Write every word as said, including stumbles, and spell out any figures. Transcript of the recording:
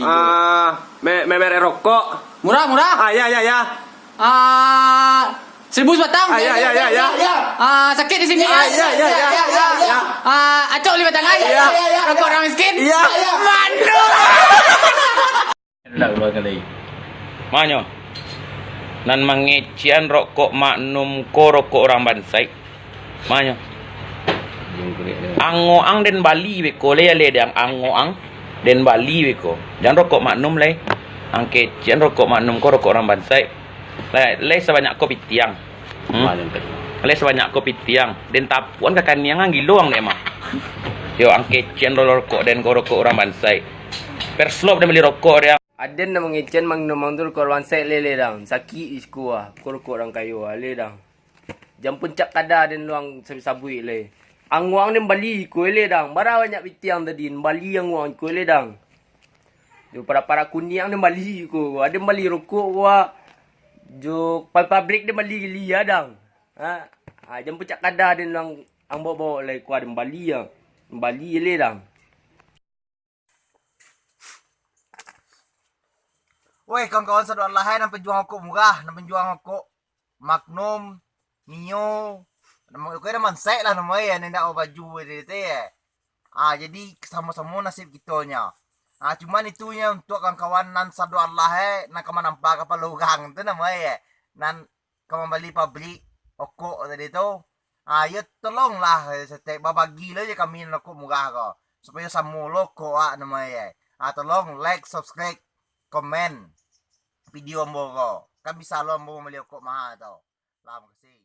Ah, me- me- merek rokok. Murah, murah. Ah, ya, ya, ya. Ah, seribu sebatang. Ah, ya, ya, ya, ya. Ah, sakit di sini. Ah, ya, ya, ya, ya. Ah, acok lima tangan. Ya. Rokok orang miskin. Ya. Manuk. Manyo. Nan mangecekan rokok Magnum ko rokok urang bansaik. Manyo. Angoang den bali beko le, ale dang. Angoang den bali beko. Jan rokok Magnum lai. Angkecekan rokok Magnum ko rokok urang bansaik. Lai, lai sabanyak ko pitiang. Hmm? Lai sabanyak ko pitiang. Den tapuan ka kaniang ang gilo ang dek mah. Yo, angkecekan rokok den ko rokok urang bansaik. Perslop den bali rokok dang. Aden nan mangecekan Magnum ang tu rokok urang bansaik le, le dang. Sakik di siko ah. Ko rokok urang kayo ah, le dang. Jan puncak kada den luang sabuik-sabuik le. Angoang den bali ko le dang. Bara banyak pitiang tadi, den bali angoang ko le dang. Jo para-para kuniang den bali ko. Aden bali rokok ko ah. Jo pa- pabrik den bali gili ah dang. Ha? Ha, jan puncak kada den luang ang bawa-bawa le ko ah, den bali ah. Den bali le dang. Woi, kawan-kawan sadoalahe, nan panjuang rokok murah, nan panjuang rokok Magnum, Mio, nama rokok nan bansaik lah namo e, nan indak babaju tadi tu, eh. Ah, jadi samo-samo nasib kito nyo. Ah, cuman itu nyo untuak kawan-kawan nan sadoalahe, nan ka manampa kapalo urang tu namo e, eh. Nan ka mambali pabrik rokok tadi tu. Ah, yo tolonglah, eh, saketek babagi lo je kami rokok murah ko. Supayo samo lo rokok awak namo e. Ah, tolong like, subscribe, komen video ambo ko. Kan bisa lo ambo mambali rokok maha tu. Lah, makasih.